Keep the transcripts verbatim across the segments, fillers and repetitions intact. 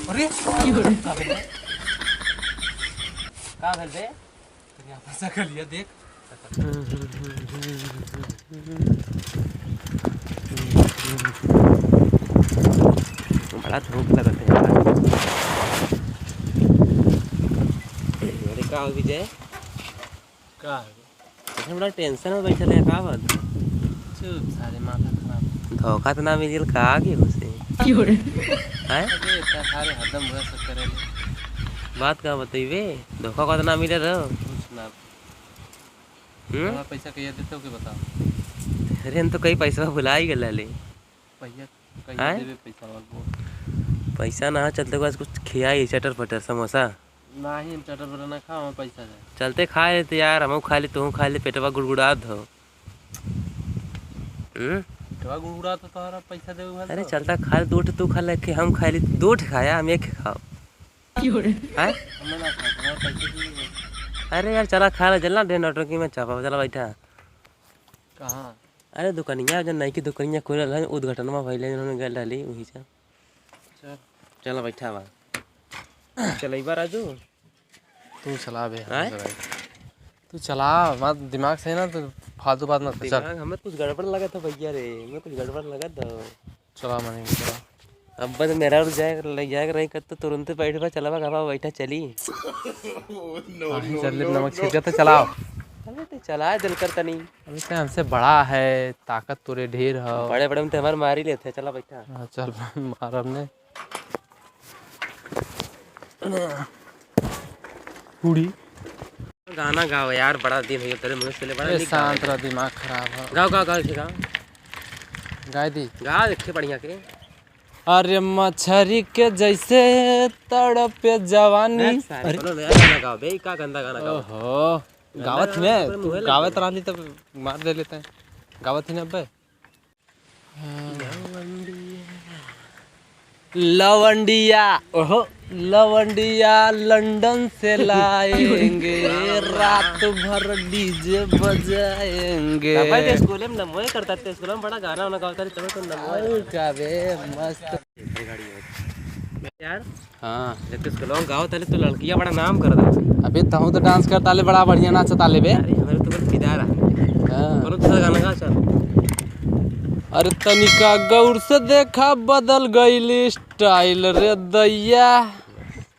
अरे, का भेल बे? तनी आपन सकलिया देख। बड़ा धूप लगत है यार। अरे का हो विजय? का है? इतना बड़ा tension में बैठल है, का बात? चुप सारे, माथा खराब। धोखा तो ना मिल गेल का केहू से? हैं? अबे इतना सारे हरदम बुरा सब करे ले। बात का बतइबे? धोखा का तो ना मिले रहो। कुछ ना। हम्म? हमारा पैसा कहिया देते हो के बताओ। अरे हम तो कई पैसा भुला ही गेल रहले। पैसा कहिया हैं? देबे पैसा हमार बोल। पैसा ना चलते बस कुछ खियाई चटर पटर समोसा। नाही, हम चटर पटर ना खाओ, हमार पैसा दे। चलते खा लेते यार, हमहू खा ले, तू खा ले, पेटवा गुड़गुड़ात हो। हम्म? पेटवा गुड़गुड़ात हो तोहरा पैसा देवे वाला अरे तो। चलता खा ले, दो ठे तू खा ले, एक ठे हम खा ले, दो ठे खाया, हम एक खाओ। हैं? हमें ना खाए, हमारे पैसे की नहीं है। अरे यार चला खा ले, चलना ढेर नौटंकी में चापा, चला बैठा। कहाँ? अरे दुकनिया, जो नई की दुकनिया खुलल है, उद्घाटनमा भइले, उन्होंने गल डाली वही से। चल। चला बैठा बा। चलइबा राजू? तू चला बे, हम आय? चलाई। तू चला, मत दिमाग से ना, तू फालतू बात मत कर, चल। दिमाग हमें कुछ गड़बड़ लगत है भैया रे, हमें कुछ गड़बड़ लगत है। चला मनी, चला। अब बस मेरा और जाए, ले जाए रही कर तो तुरंत बैठ बा, चलवा घबा बैठा चली। काहे चल ले, नमक छिड़का तो चलाओ। अबे तो चला दिल कर तनी। अबे ते हमसे बड़ा है, ताकत तोरे ढेर हो। बड़े बड़े में तो हमारे मार ही लेते हैं, चला बैठा। हाँ, चल मार हमने। बूढ़ी। गाना गाओ यार, बड़ा दिन हो गया तेरे मुंह से ले, बड़ा ए, नीक गाओ। शांत रह, दिमाग खराब हो। गाओ, गाओ, गाओ, इसे गाओ। गाय दी। गाओ, देखे बढ़िया के। अरे मछरी के जैसे तड़पे जवानी। नेक्स्ट सारे, अरे। कोनो नया गाना गाओ बे, का गंदा गाना गाओ। ओहो, गंदा गावत ही गाना ने, तो तू मुँहे लग गावत गया। रहली तब मार दे लेते हैं। गावत ही ने अब्बे। लवंडिया, ओहो, लवंडिया लंदन से लाएंगे, रात भर डीजे बजाएंगे। तब भाई स्कूल में नमोए करता थे, स्कूल में बड़ा गाना वाना गावता थे, तब तो नमोए। और का बे, मस्त। यार, हाँ। जब तू स्कूल में गाओ ताले तो लड़कियां बड़ा नाम कर दे। अबे तहूँ तो डांस कर ताले, बड़ा बढ़िया नाच ताले बे। अरे, हमारे तो बस फिदा रहा। हाँ। कौनो दूसरा गाना गा, चल। अरे तनिका गौर से देखा, बदल गइल स्टाइल रे दैया,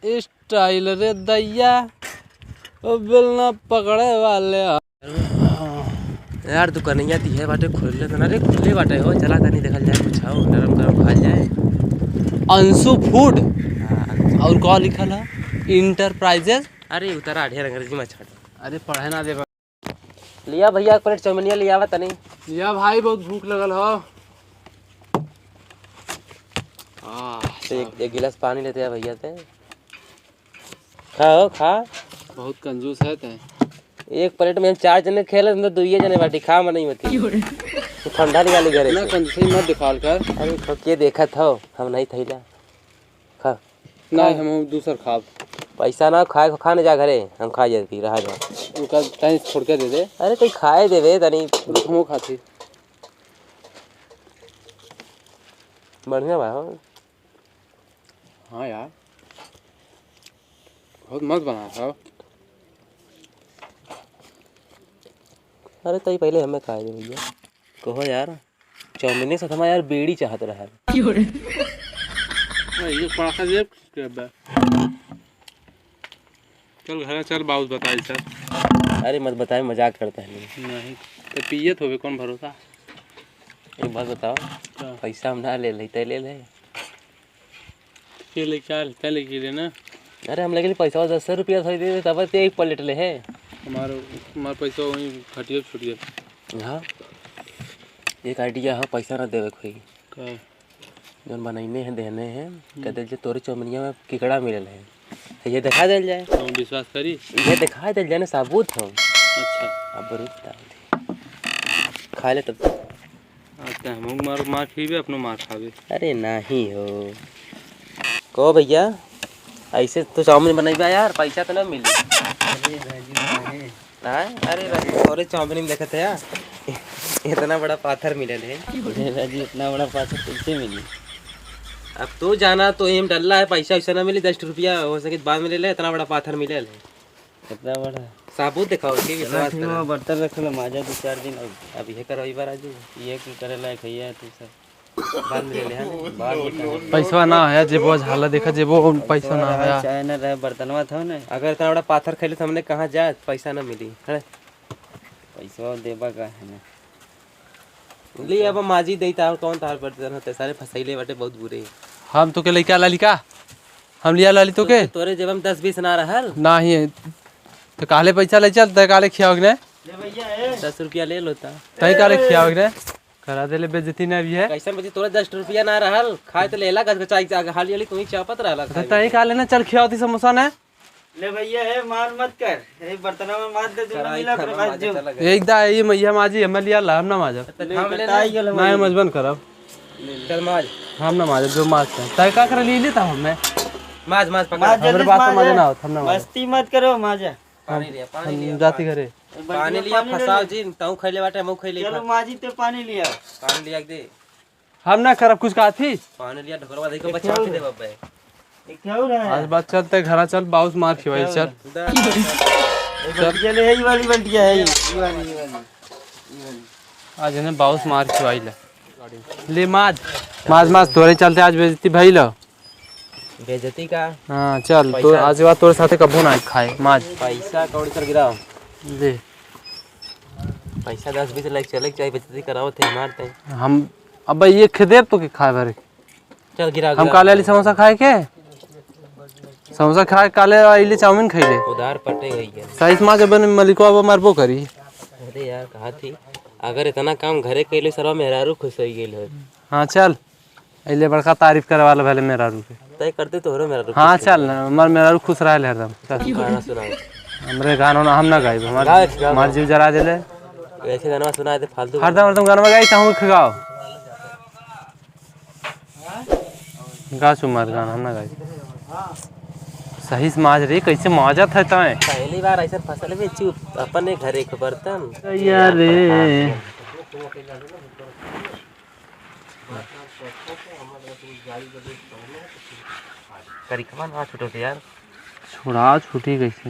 स्टाइल रे दैया, ओ बेलना पकड़े वाले। यार, दुकनिया दिहे बाटे, खोल ले तना रे, खुले बाटे हो, चला तनी देखल जाए, कुछ हो, नरम गरम खाल जाए। अंशु फूड। हाँ, अंशु। और का लिखल है? इंटरप्राइजेज। अरे, उतरा, ढेर अंग्रेजी में छाट। अरे, पढ़े ना देबा। लिया भैया, एक प्लेट चाउमीनिया लियावा तनी। लिया भाई, बहुत भूख लगल हो। आह, तो एक, एक गिलास पानी लेते हैं भैया ते। खा हो, खा। बहुत कंजूस है ते। एक प्लेट में हम चार जने खेले, तुम तो दुइये जने बाटी, खा मन नहीं होती। क्यों रे? तू ठंडा निकाली घरे ना से। कंजूसी मत दिखाल कर। अरे, खो के देखत हो, हम नहीं थैला। खा। नहीं, हम दूसर खाब। पैसा ना खाए, खा नहीं जा घरे, हम खा जाती, रहा जा। उनका तनी छोड़ के दे दे। अरे, कोई खाए देवे, तनी। रुक, हम खाती। बढ़िया बा, हो। हाँ यार, बहुत मस्त बना था। अरे तई पहले हमें खाए दे भैया। कहो यार, चाउमीन के साथ हमारा यार बीड़ी चाहत रहा। क्यों रे? भाई, ये पड़ाका जेब के बा। चल घर चल, बाउस बताई सर। अरे मत बताए, मजाक करता है। नहीं, तो पियत होवे, कौन भरोसा? एक बात बताओ, क्या? पैसा हम ना ले ले, तय ले ले। के ले, क्या ले, तय ले के ले ना। अरे हम लगे पैसा दस सौ रुपया सही दे दे, तब ते एक प्लेट ले है। हमारो, हमार पैसा वहीं खटिया छूट गया। हाँ, एक आइडिया है, पैसा ना देवे कोई। का? जौन बनैने हैं, देहने हैं, हम्म। कह दे जे तोरे चौमनिया में केकड़ा मिलल है, तो ये दिखा देल जाए। हम विश्वास करी? ये दिखा देल जाए ना, सबूत हो। अच्छा। अब रुक ता। खा ले तब। अच्छा, हम मार, मार खीबे, अपनो मार खाबे। अरे नहीं हो। को भैया, ऐसे तो चाउमीन बनैबा यार, पैसा तो ना मिली। अरे राजू भाई। हाँ? अरे राजू, तोरे चाउमीन में देखत है यार, इतना बड़ा पाथर मिलल है। अरे राजू, इतना बड़ा पाथर कैसे मिली? अब तू जाना तो एम डल्ला है, पैसा वैसा ना मिली, दस रुपया हो सके बाद में ले ले, इतना बड़ा पाथर मिले ले। कितना बड़ा? साबुत दिखाओ, ठीक है, रख, बर्तन रख ले, माजा दो चार दिन, अब, अब ये करो, एक बार आज ये की करे लायक है, ये तू सब बाद में ले ले, हाँ? बाद में ले ले। पैसवा ना है, जेबो झाला देखा, जेबो पैसा ना रहे, है। चाहे ना रहे, बर्तनवा था ना। अगर इतना बड़ा पाथर खैले तो हमने कहाँ जाए, पैसा ना मिली, है? पैसवा देबा का है ना? ले अब माजी देई, तार कौन तार बर्तन होते, सारे फसैले बाटे बहुत बुरे। हम तो के लइका लाली का? हम लिया लाली तो के? तोरे जेब में दस बीस ना रहल? नाही। तो काले पैसा ले चल, तय काले खियाओ के ने? ले भैया, ए। दस रुपया ले लोता। तय काले खियाओ के ने? करा देले बेइज्जती ना अभी है। कैसन बची तोरे दस रुपया ना रहल? खाए तो लेला गच गचाई, हाली हाली तू ही चापत रहला तो खाए तय में। काले ना चल खियाओ ती समोसा ने? ले भैया, हे मार मत कर, हे बर्तनवा में मार दे, जो कराई मिला खाना प्रकाश माजे जो। चला गया। एक दा ये मैया माजी, हमें लिया ला, हम ना माजब। तो ले, हम ले कटाई ले। गल ना, हमारी। मजबन करब। चल माज। हम ना माजब, जो माज कर। तय का कर ली लेता हमें। माज, माज पकड़। माज हमरे जल्दी बात से माज। मजा ना आवत, हम ना माजब। मस्ती मत करो, माजा। पानी लिया, पानी हम लिया। जाती घरे। ए, बल्टिया पानी लिया, पानी ले फसाओ ले। जी, तू खैले बाटे, हम खैले चलो बाटे। माजी ते पानी लिया। पानी लिया के दे। हम ना करब कुछ कहा थी। पानी लिया ढोकरवा देख के एक बचा और के दे है। बाबे। एक और है। आज बात चलते घरा चल, बाउस मार खिवाई एक और चल। है। दा। ये बल्टिया ले, ये वाली बल्टिया है, ये वाली, ये वाली, ये वाली। आज इन्हें बाउस मार खिवाई ले। ले माज, माज, माज, तोरे चलते आज बेइज्जती भइल। बेइज्जती का? हाँ, चल, तो पैसा। आज के बाद तोरे साथे कबो ना खाए, माज। पैसा कौड़ी कर गिराओ। ले। पैसा दस बीस लाख चले के चाही, बेइज्जती करावत है, मारते हैं। हम, अब ये खेदेब तो के खाए भरे। चल, गिरा, हम गिरा। काले वाली समोसा खाए के? समोसा खाए काले, आइले चाउमीन खाइले। उधार पटे गई है। साइस माँ जब मलिको अब मरबो करी। अरे यार, कहा थी, अगर इतना काम घरे कैले सरवा मेहरारू खुश हो गई हो। हाँ, चल, अइले बड़का तारीफ करे वाला भले मेहरारू के। तय करते तोहरो मेहरारू हाँ, खुश हो चल, गई। हमार मेहरारू खुश रहले हरदम। चल। गाना सुनाओ। हमरे गाना ना, हम ना गाइब, हमार, गाओ, गाओ, हमार गाओ। जीव जरा देले। ऐसे गाना सुना दे, फालतू हरदम, हरदम गाना गाई, चाहूँ गाओ। गा सुमार गाना ना गाई। सही से माज रे, कैसे माजत है तय? पहली बार ऐसा फसल में चुप, अपने घर एक बर्तन। यार रे। करिकवा ना छूटो थे यार। छोड़ा, छूटी कैसे?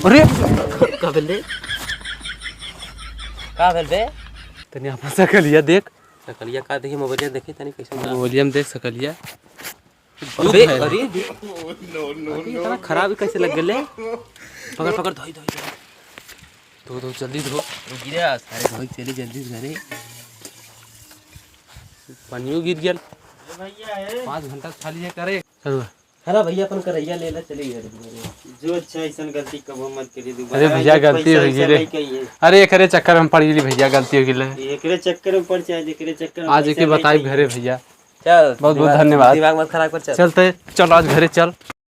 अरे! का भेल रे? का भेल बे? तनी आपन सकलिया देख। सकलिया का देखी, मोबाइलिया देखी तनी कैसे बा। मोबाइलिया में देख सकलिया। अबे, अरे, अरे, इतना खराब कैसे लग गेले? पकड़, पकड़, धोई, धोई, धोई। धो, धो, जल्दी धो। रुक रे, सारे धोई चले जल्दी से घरे। पानियो गिर गेल। ए भैया, ए। पाँच घंटा से खाली है करे। चल। अरे भैया, अपन करैया ले ले, चली गए। जो अच्छा, ऐसन गलती कबो मत करी दोबारा। अरे भैया, ये गलती पैसा हो गई वैसा रे। नहीं कहिए। अरे एकरे चक्कर में पड़ गेली भैया, गलती हो गेलै। एकरे चक्कर में पड़ जाए, एकरे चक्कर में आज पैसा एके नहीं बताई चाहिए। घरे भैया। चल, बहुत बहुत दिमाग, धन्यवाद। दिमाग मत खराब कर, चल। चलते, चल आज घरे चल।